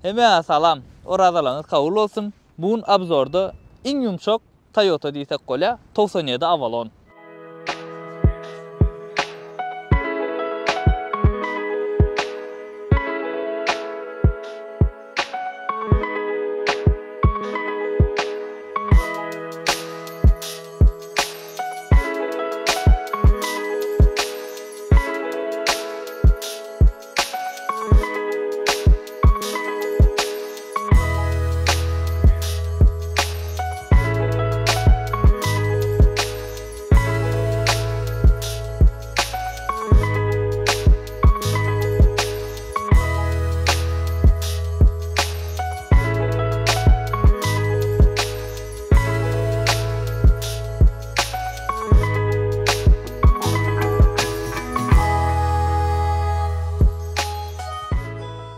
Hemmäňe salam. Orazalaryňyz kabul bolsun. Bu gün obzorda iň ýumşak Toyota diýsek bolýar, 97 Avalon.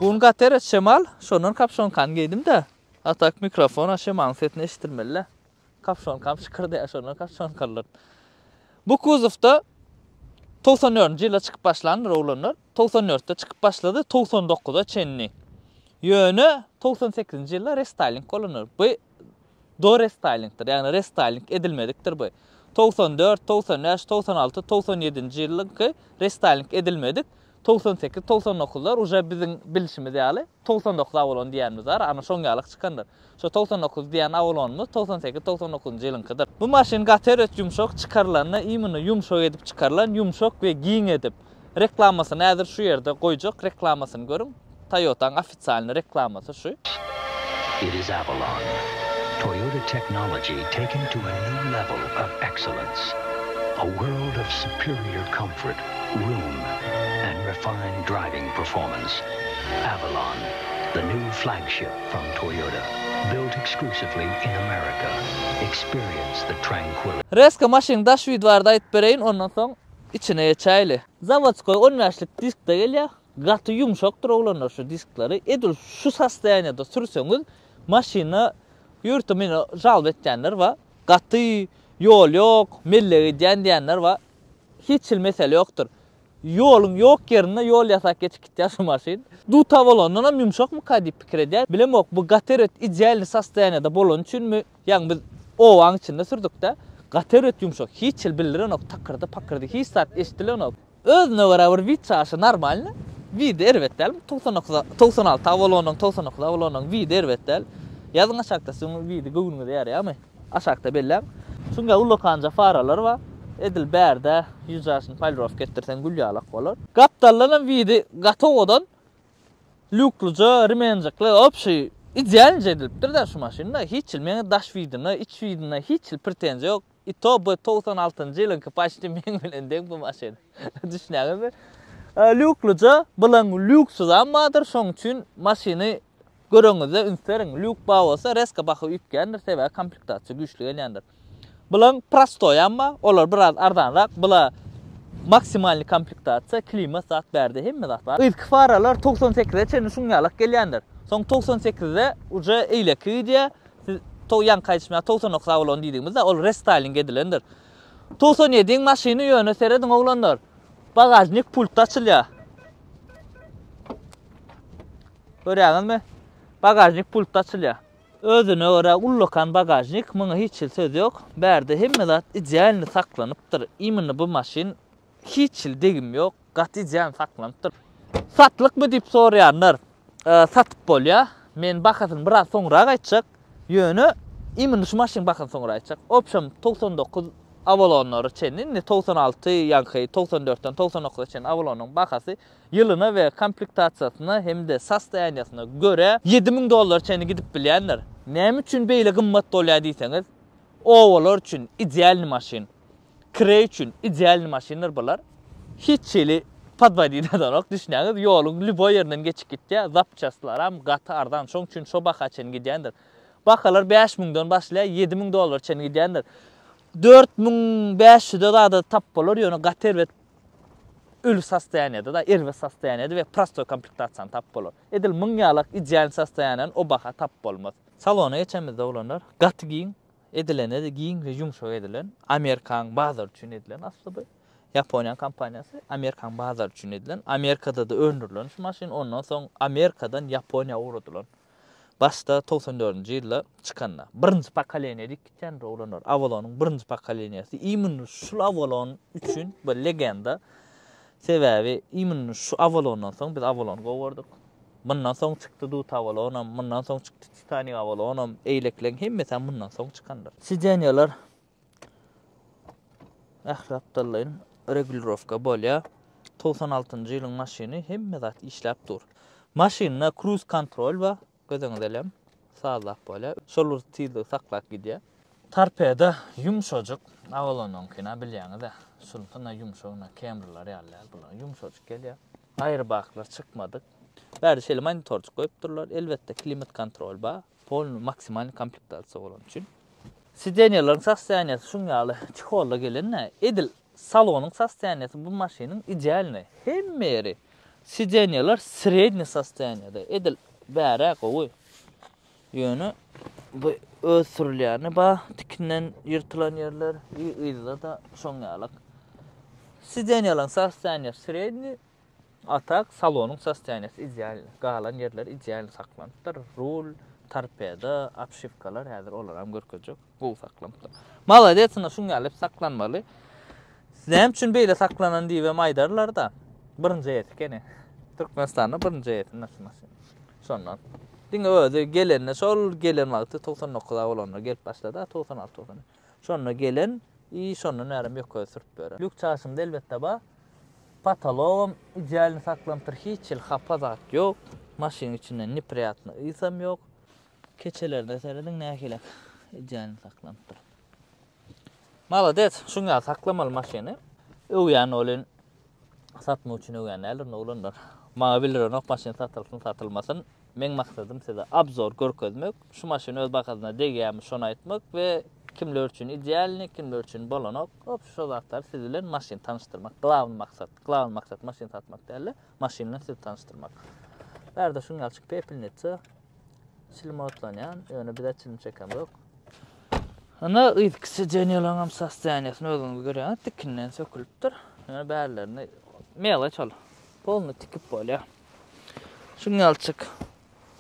Bu gün gaty erbet şemal, şondan kapşonkany geýdim-de. A tak mikrofona şemalyň sesini eşitdirmeli-dä. Kapşonkam şykyrdaýar şondan kapşonkalar. Bu kuzowda 94-nji ýylda çykyp başlandyr oglanlar. 94-de çykyp başlady, 99-a çenli. Ýöne 98-nji ýylda restaýling bolandyr. Bu do restaýlingdir, ýagny restaýling edilmedikdir bu. 94, 95, 96, 97-nji ýylyňky restaýling edilmedik. 98, 99-lar uje biziň bilşimiz ýaly 99 Avalon diýenimiz bar, ana şoň ýalyk çykandyr. Şo 99 diýen Avalonymyz 98, 99-njy ýylyňkydyr. Bu maşyn gaty erbet ýumşak çykarylanda imенно ýumşak edip çykarylan, ýumşak we giň edip. Reklamasyny häzir şu ýerde goýjak reklamasyny görüň. Toyotaň ofisialny reklamasy şu. It is Avalon, Toyota technology taken to a new level of excellence. A world of superior comfort, room and refined driving performance. Avalon, the new flagship from Toyota, built exclusively in America. Experience the tranquility. Reska maşynyň daş widi barada aýdyp bereýin, ondan soň içine geçäýli. Zawodskoý on bäşlik diskde gelýär. Gaty ýumşakdyr oglanlar şu disklary. Edil şu sostoýaniýada sürseňiz maşyna ýörite meni žalba etýänler bar. Gaty ýol ýok, mellek edýän diýenler bar. Hiç hili mesele ýokdur. Ýoluň ýok ýerinde ýol ýasap geçip gitýär şu maşyn. Duta bolandanam ýumşakmyka diýip pikir edýän. Bilemok bu gaty erbet idealnyý sostoýaniýada bolany üçinmi Ýagny biz obaň içinde sürdük-de. Gaty erbet ýumşak, hiç hili bildirenok, takyrdy, pakyrdy, hiç zat eşidilenok. Özüne görä bir wid çaşy normalny. Widi erbet däl. 99 96 Avalonyň, 99 Avalonyň widi erbet däl. Ýazyň aşakda siziň widi göwnüňize ýaraýarmy? Aşakda belläň. Şuňa ullakanja faralar bar. Edil bärde ýüz ýaşyny polirowka etdirseň gül ýalak bolar. Gapdaldanam widi gaty owadan. Lýuklyja, remenjikli, obşi idealnyja edilipdir-dä şu maşyn-da. Hiç hili meň daş widine, iç widine hiç hili pretenziýa ýok. I to bu 96-njy ýylyňky paçti meň bilen deň bu maşyn. Düşünýäňizmi? Lýuklyja, bulaň lýuksuzam bardyr, şoň üçin maşyny göreňizde üns beriň. Lýuk bar bolsa rezko baha üýtgändir, sebäbi komplektasiýa güýçli gelýändir. Bulaň prostoýam bar, olar biraz arzanrak, bula maksimalnyý komplektasiýa, klimat zat bärde hemme zat bar. Yzky faralar 98-e çenli şuň ýalak gelýändir. Soň 98-de uje eýleki gidýär. Siz to ýaňky aýdyşym ýaly 99 Avalon diýdigimizde ol restaýling edilendir. 97-iň maşyny ýöne serediň oglanlar. Bagažnik pultda açylýar. Görýäňizmi? Bagažnik pultda açylýar. Özüne görä ullakan bagažnik, muňa hiç hili söz ýok. Bärde hemme zat idealny saklanypdyr. Imенно bu maşyn hiç hili degim ýok, gaty idealny saklanypdyr. Satlykmy diýip soraýanlar, satyp bolýar. Men bahasyny biraz soňrak aýtjak. Ýöne imенно şu maşynyň bahasyny soňra aýtjak. Obşem 99 Avalonlara çenli, indi 96 ýaňky 94-den 99-a çenli Avalonyň bahasy Ýylyna we komplektasiýasyna hem-de sostoýaniýasyna görä 7000 dollara çenli gidip bilýändir. Näme üçin beýle gymmat bolýar diýseňiz, obalar üçin idealnyý maşyn, kireý üçin idealnyý maşyndyr bular. Hiç hili podwodit edenok, düşünýäňiz, ýoluň lýuboý ýerinden geçip gitýär, zapçastlaram gaty arzan, şoň üçin şo baha çenli gidýändir. Bahalar 5000-den başlaýar, 7000 dollara çenli gidýändir. 4500-e zada tap bolar, ýöne gaty erbet Öli sostoýaniýada-da, erbet sostoýaniýada we prostoý komplektasiýany tapyp bolar. Edil muň ýalak idealny sostoýaniýany o baha tapyp bolmaz. Salona geçemizde oglanlar, gaty giň, edilene-de giň we ýumşak edilen. Amerikaň bazary üçin edilen asly bu. Ýaponiýanyň kompaniýasy, Amerikanyň bazary üçin edilen. Amerikada-da öndürilen şu maşyn, ondan soň Amerikadan Ýaponiýa ugradylan. Başda 94-nji ýylda çykanda. Birinji pokoleniýa diýip gitýändir oglanlar. Avalonyň birinji pokoleniýasy. Imенно şul Avalon üçin bu legenda. Sebäbi imенно şu Avalondan soň biz Avalony gowy gördük. Mundan soň çykdy Dut Avalonam, mundan soň çykdy Titanic Avalonam, eýlekileň hemmesem mundan soň çykandyr. Sidenýalar ähli gapdallaýyn regulirowka bolýar. 96-njy ýylyň maşyny hemme zat işläp dur. Maşynda kruz kontrol bar. Gözüňiz elem sazlap bolýar. Şol bir tizligi saklap gidýär. Torpeda ýumşajyk. Avalonyňkyny bilýäňiz-ä. Şunuňkyna ýumşagyna Camrylar ýaly däl bular. Ýumşajyk gelýär. Aýrybaklar çykmadyk. Bärde şeýle monitorjyk goýupdyrlar. Elbetde klimat kontrol bar. Polny maksimalny komplektasiýa bolany üçin. Sidenýalaryň sostoýaniýasy şuň ýaly çeholda gelende edil salonyň sostoýaniýasy bu maşynyň idealny. Hemme ýeri sidenýalar sredniý sostoýaniýada. Edil bärä gowy. Ýöne bu öz sürülýäni ba tikinden ýyrtylan ýerler i yzda-da şoň ýalak. Sidenýalaryň sostoýaniýasy sredniý. A tak salonyň sostoýaniýasy idealny. Galan ýerleri idealny saklanypdyr. Rul, torpeda, obşiwkalar häzir olaram görkezjek. Gowy saklanypdyr. Malades ynha şuň ýaly hep saklanmaly. Näme üçin beýle saklanan diýibem aýdarlar-da. Birinji eýesi ekeni. Türkmenistanda birinji eýesi ynha şu maşyn. Şondan. Diňe özi gelende şol gelen wagty 99 bolanda gelip başlady, 96 90. Şonda gelen i şondan bärem ýoka sürüp ýören. Lük çaşymda elbetde bar. Patologam idealny saklanypdyr hiç hili hapa zat ýok. Maşynyň içinde nepriýatny ysam ýok. Keçelerine serediň nähili idealny saklanypdyr. Malades, şuň ýaly saklamaly maşyny. Öwýän welin satmak üçin öwýän däldirin oglanlar. Maňa bildirenok maşyn satylsyn satylmasyn. Meň maksadym size obzor görkezmek, şu maşyn öz bahasyna degýärmi şony aýtmak we kimler üçin idealny, kimler üçin bolanok. Obşi şo zatlary siz bilen maşyn tanyşdyrmak. Glawny maksat. Glawny maksat maşyn satmak dälde, maşyn bilen sizi tanyşdyrmak. Bärde şuň ýaly pepelnitsa çilim otlanýan, ýöne bizä çilim çekemzok. Ana yzky sidenýalaryňam sostoýaniýasyny özüňiz görýäňiz, tikinden sökülipdir. Ýöne bärlerini meloç ol. Polny tikip bolýar. Şuň ýalyçyk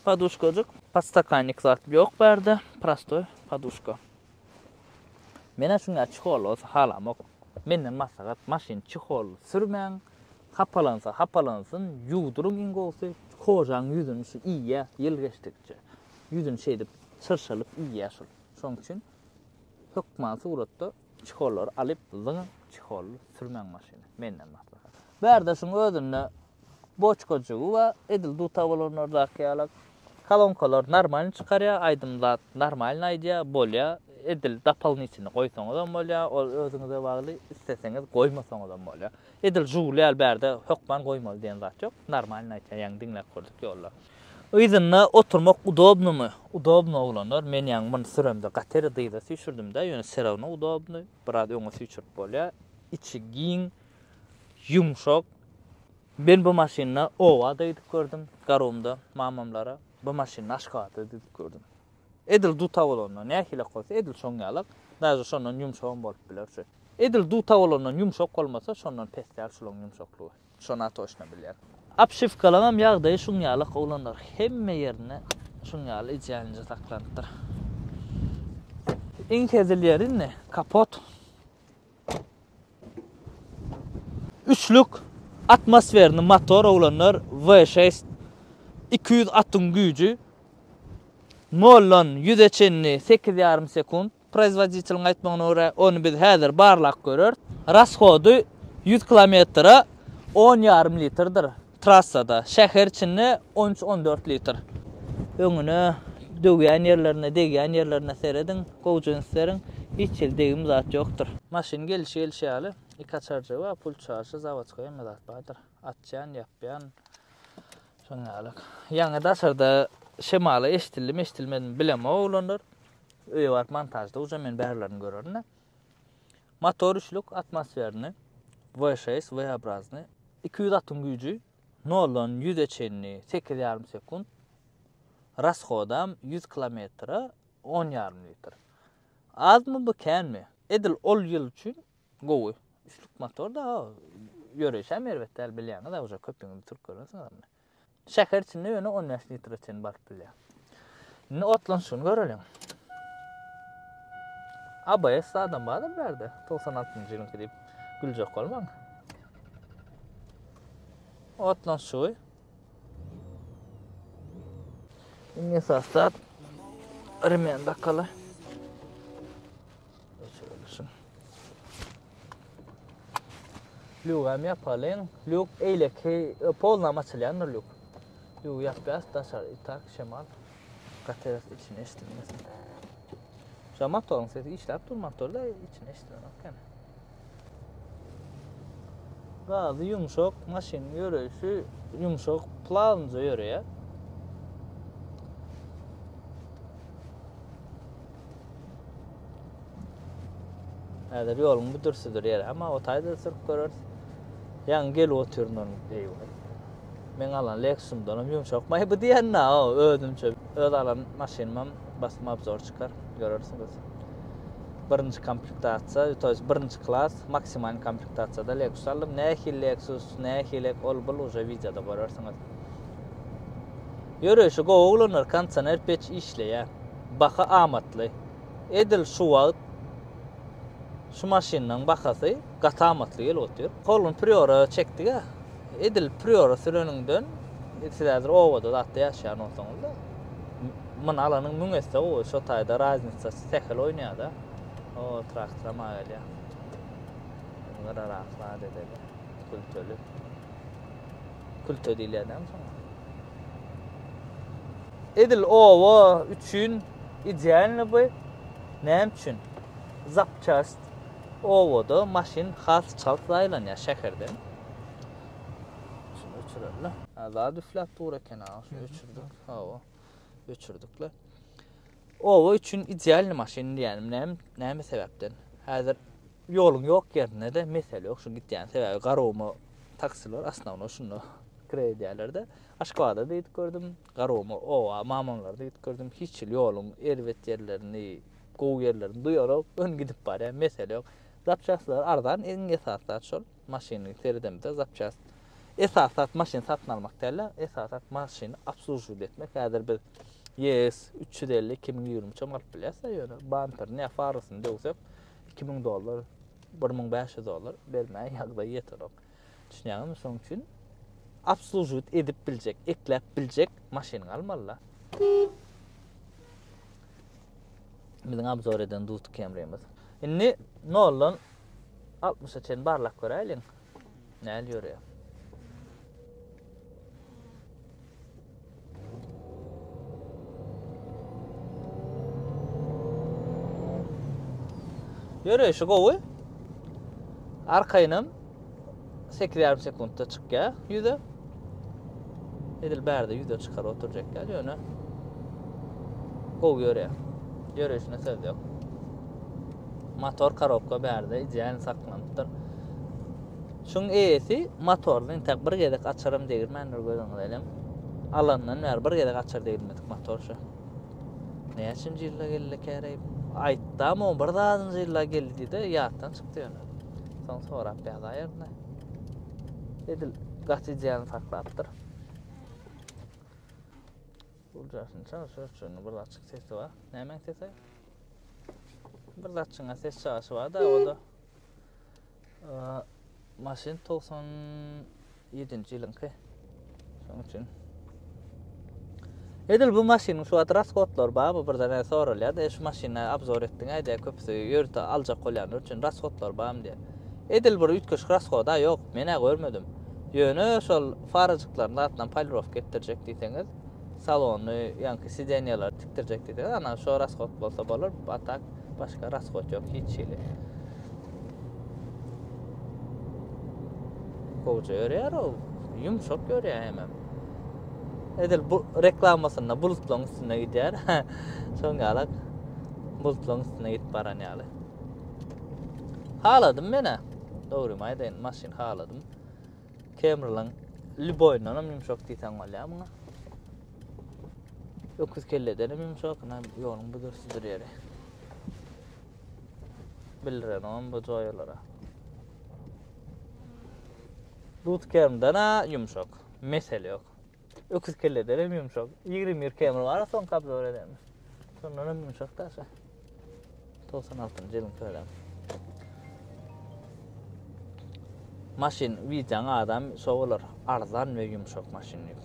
poduşkajyk. Podstakannik zat ýok bärde, prostoý poduşka. Menä şuň ýaly çeholly bolsa halamok. Menden maslahat, maşyny çeholly sürmäň. Hapalansa hapalansyn, ýuwduryň iň gowusy. Kožaň ýüzüni şu iýýär ýyl geçdikçe. Ýüzüni şeýdip çyrşalyp iýýär şul. Şoň üçin hökman suratda çehollary alyp zyňyň, çeholly sürmäň maşyny. Menden maslahat. Bärde şuň özünde Boçkajygy bar, edil duta bolanlardaky ýalak. Kolonkalar normalny çykarýar, aýdym zat normalny aýdýar, bolýar. Edil dopolnitelny goýsaňyzam bolýar, ol özüňize bagly, isleseňiz goýmasaňyzam bolýar. Edil Žiguli ýaly bärde hökman goýmaly diýen zat ýok, normalny aýtýar, ýaňy diňläp gördük ýolda. Yzynda oturmak udobnymy? Udobny oglanlar, men ýaňy muny süremde gaty ýere dyza süýşürdimdä, ýöne serowno udobny, biraz öňe süýşürip bolýar. Içi giň, ýumşak. Men bu maşynda oba-da gidip gördüm, Garumda mamamlara. Bu maşynda Aşgabatda gidip gördüm. Edil duta bolanda nähili bolsa edil şoň ýalak, daže şondan ýumşagam bolup biler şu. Edil duta bolandan ýumşak bolmasa şondan pes däl şulaň ýumşaklygy. Şona toçno bilýän. Obşiwkalaňam ýagdaýy şuň ýalak oglanlar hemme ýerinde şuň ýaly idealnyja saklanypdyr. Iň hezil ýeri indi kapot. Üçlük atmosferny motor oglanlar V6 200 atyň güýji noldan ýüze çenli sekiz ýarym sekunt proizwoditeliň aýtmagyna görä ony biz häzir barlap göreris. Rashody 100 kilometre on ýarym litrdir trassada, şäher içinde on üç on dört litr. Öňüne döwýän ýerlerine, degýän ýerlerine serediň, gowja üns beriň, hiç hili degim zat ýokdur. Maşyn gelşi gelşi ýaly, iki açarjygy bar, pult çarşy, zawodskoý hemme zat bardyr. Açýan, ýapýan, şoň ýaly. Ýaňy daşarda şemala eşidildimi, eşidilmedimi bilemok oglanlar. Öýe baryp montažda uje men bärlerini görerin-de. Motor üçlük atmosferny, V6, V-obrazny, 200 atyň güýji, noldan ýüze çenli sekiz ýarym sekunt, rashodam 100 kilometre on ýarym litr. Azmy bu känmi? Edil ol ýyl üçin gowy. Üçlük motor da ýöreýşem erbet däl bilýäňiz-ä uje köpüňiz sürüp görensiňiz ony. Şäher içinde ýöne 15 litre çenli baryp bilýär. Indi otlanyşyny göreliň. ABS adam bardyr bärde. 96-njy ýylyňky diýip güljek bolmaň. Otlanyşygy. Iň esasy zat remen dakaly. Öçürelim şunu. Lýugam ýapalyň. Lýuk eýleki e, polnam açylýandyr lýuk. Lýugy ýapýas daşary itak şemal. Gaty içine eşidilmesin. Şu motoryň sesi işläp dur motor da içine eşidilenok ýene. Gazy ýumşak, maşynyň ýöreýşi ýumşak, plawnyja ýöreýär. Häzir ýoluň büdür-südür ýeri, amma o taýda sürüp göreris. Ýaňy gelip otyryn onuň eýwaý. Meň alan Lexusymdanam ýumşakmaý bu diýen-dä, özümçe. Öz alan maşynymam basym obzor çykar, görersiňiz. Birinji komplektasiýa, to ýest birinji klas, maksimalny komplektasiýada Lexus aldym. Nähili Lexus, nähili ol bul uje wideoda görersiňiz. Ýöreýşi gowy oglanlar, kondisioner peç işleýär. Baha amatly. Edil şu wagt şu maşynyň bahasy gaty amatly gelip otyr. Holun Priora çekdik-ä. Edil Priora süreniňden siz häzir obada zatda ýaşaýan bolsaňyz-da, muny alanyň müň esse gowy. Şo taýda raznicasy sähel oýnaýar-da. O, traktoram a gelýär. Gyrarak zat edeli. Külteli. Külte diýilýär dämi şoňa? Edil oba üçin idealny bu. Näme üçin? Zapçast obada maşyn has çalt zaýalanýar şäherden. Şuny öçüreli. Ha, zat üfläp dur eken ha, şuny öçürdik. Hawa. Öçürdikle. Oba üçin idealny maşyn diýýänim näme, näme sebäpden? Häzir ýoluň ýok ýerinde-de mesele ýok şu gitýän sebäbi Garaguma taksiler osnowno şunda kireý edýärler-de. Aşgabada-da gidip gördüm, Garaguma oba mamamlarda gidip gördüm. Hiç hili ýoluň erbet ýerlerini, gowy ýerlerini duýarok, ön gidip barýan, mesele ýok. Zapçastlar arzan, iň esasy zat şol. Maşyny seredemizde zapçast esasy zat maşyn satyn almak däl-de, esasy zat maşyny obslužiwat etmek. Häzir biz ES 350 2023 hem alyp bilýäs-de, ýöne bamperini ýa farasyny döwsek 2000 dollar, 1500 dollar bermäge ýagdaý ýetenok. Düşünýäňizmi? Şonuň üçin obslužiwat edip biljek, ekläp biljek maşynyňy almaly-da. Biziň obzor eden Dut Camry'miz. Indi noldan 60-a çenli barlap göräýeliň. Näl ýörýär? Ýöreýşi gowy. Arkaýynam 8,5 sekuntda çykýar ýüze. Edil bärde ýüze çykar oturjak ýaly ýöne gowy ýörýär. Ýöreýşine söz ýok. Motor korobka bärde ideal saklanypdyr. Şuň eýesi motoryny entek bir gezek açaram degirmändir gözüňize elem. Alandan bäri bir gezek açar degirmedik motor şu. Näçinji ýylda geldi käreý? Aýtdam o bir zadynjy ýylda geldi diýdi, ýatdan çykdy ýöne. Soň sorap ýazaýaryn. Edil gaty idealny saklapdyr. Guljasyny çalşyr, şuny bir açyk sesi bar. Nämäň sesi? Bir zatçyňa ses çaşy bar da, o da Maşyn 97-nji ýylyňky. Şonuň üçin. Edil bu maşynyň şu wagt rashodlary bar, bu birden soralýar da, şu maşyny obzor etdiň aýdýar, köpüsi ýörite aljak bolýanlar üçin rashodlary barmy diýýär. Edil bir üýtgeşik rashoda ýok, men-ä görmedim. Ýöne şol farajyklaryny zatdan polirowka etdirjek diýseňiz, salony, ýaňky sidenýalary tikdirjek diýseňiz, ana şo rashod bolsa bolar, a tak başga rashod ýok hiç hili. Gowja ýörýär o. Ýumşak ýörýär hemem. Edil bu reklamasynda bulutlaryň üstünde gidýär. Şoň ýaly bulutlaryň üstünde gidip baran ýaly. Haladym men-ä. Dogrymy aýdaýyn, maşyn haladym. Camry'laň lüboýundan hem ýumşak diýseň bolýar muňa. Öküz kelleden hem ýumşak, ynha ýoluň büdür-südür ýeri. Bildirenogam bu joýalara. Dut Camry-den-ä ýumşak. Mesele ýok. Öküz kelleden hem ýumşak. 21 Camry bar-a soňky obzor edenimiz. Şondan hem ýumşak da şu. 96-njy ýylyň kölem. Maşyn wideoň adam şo bolar. Arzan we ýumşak maşyn diýip.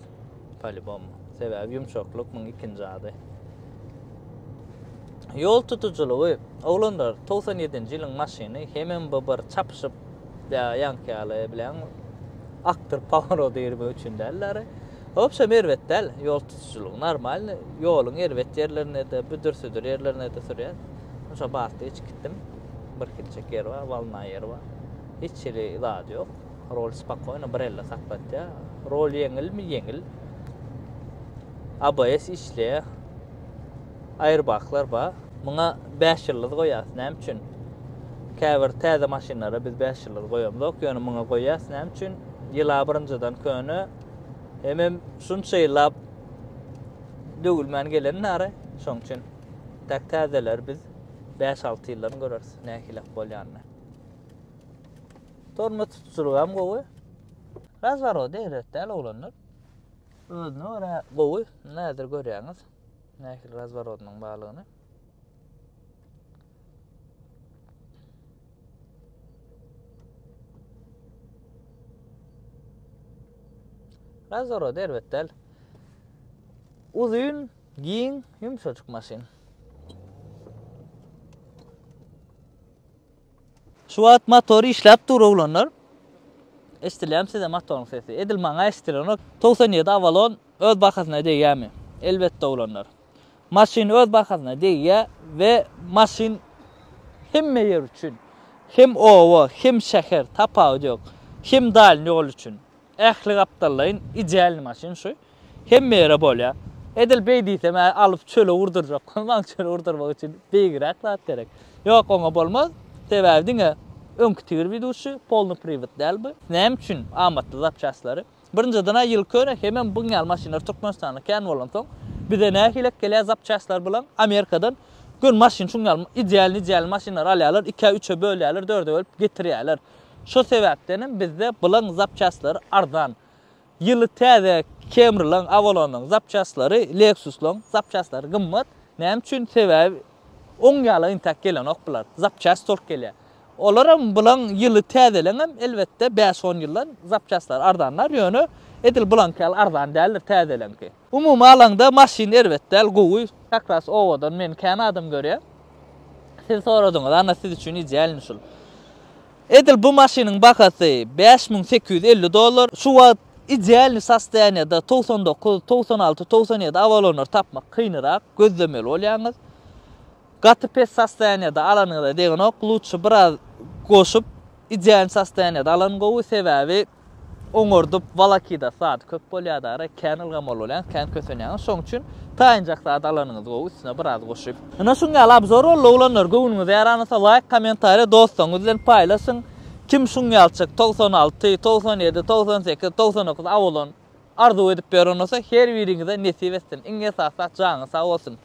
Polibom. Sebäbi ýumşaklyk muň ikinji ady. Ýol tutujylygy, oglanlar, 97-nji ýylyň maşyny hemem bu bir çapyşyp ýa ýaňky ýaly bileň akdyryp poworoda girmek üçin däldir. Wobşem erbet däl, ýol tutujylygy normalny, ýoluň erbet ýerlerinde-de, büdür-südür ýerlerinde-de sürýär. Şo batly geçip gitdim. Bir hilçek ýeri bar, wolna ýeri bar. Hiç hili zady ýok. Rol spokoýno bir elde saklatýar. Rol ýeňilmi? Ýeňil. ABS işleýär. Airbaglar bar. Muňa 5 ýyldyz goýýas. Näme üçin? Käbir täze maşynlara biz 5 ýyldyz goýamzok, ýöne muňa goýýas. Näme üçin? Ýyla birinjiden köne. Hemem şunça ýyllap döwülmän gelen nary. Şoň üçin täk täzeleri biz 5-6 ýyldan göreris nähili bolýanyny. Tormoz tutujylygam gowy. Razworot erbet däl oglanlar. Özüne görä gowy. Nädir görýäňiz. Nähili razworodynyň barlygyny. Razworot erbet däl. Uzyn, giň, ýumşajyk maşyn. Şu wagt motor işläp dur oglanlar. Eşdilýärmi size motoryň sesi? Edil maňa eşdilenok. 97 Avalon öz bahasyna degýärmi? Elbetde oglanlar. Maşyn öz bahasyna degýär we maşyn hemme ýer üçin. Hem oba, hem şäher, tapawudy ýok. Hem dalny ýol üçin. Ähli gapdallaýyn idealny maşyn şu. Hemme ýere bolýar. Edil beý diýsem-ä alyp çöle urdurjak bolmaň, çöle urdurmak üçin beýigräk zat gerek. Ýok, oňa bolmaz. Sebäbi diňe öňki tigir widuşy, polny priwod däl bu. Näme üçin amatly zapçastlary? Birinjiden-ä ýyl köne, hemem buň ýaly maşynlar Türkmenistanda kän bolansoň, bize nähilek gelýär zapçastlar bulan Amerikadan. Göni maşyn şuň ýaly idealny idealny maşynlary alýarlar, ikä, üçe bölýärler, dörde bölüp getirýärler. Şo sebäpdenem bizde bulaň zapçastlary arzan. Ýyly täze Camry-laň, Avalon-yň zapçastlary, Lexus-laň zapçastlary gymmat. Näme üçin? Sebäbi oň ýaly intäk gelenok bular. Zapçast bolup gelýär. Olaram bulaň ýyly täzeleňem elbetde bäş-on ýyldan zapçastlary arzanlar, ýöne edil bulaňky ýaly arzan däldir täzeleňki. Umumy alaňda maşyn erbet däl, gowy. Как раз owadan, meni kän adam görýär. Siz soradyňyz, ana siz üçin idealny şul. Edil bu maşynyň bahasy 5850 dollar. Şu wagt idealny sostoýaniýada 99, 96, 97 Avalonlary tapmak kynyrak, gözlemeli bolýaňyz. Gaty pes sostoýaniýada alanyňyza degenok, lutşy biraz goşup idealny sostoýaniýada alan gowy, sebäbi oňardyp walakida zady köp bolýar dara, kän ylgamaly bolýaňyz, kän kösenýäňiz. Şoň üçin taýynjak zat alanyňyz gowy, üstüne biraz goşup. Ine şuň ýaly obzor boldy oglanlar, göwnüňize ýaranasa laýk, kommentariýa dostlaryňyz bilen paýlaşyň. Kim şuň ýalçak 96, 97, 98, 99 Avalon arzuw edip ýören bolsa her biriňize nesip etsin. Iň esasy zat janyňyz sag bolsun.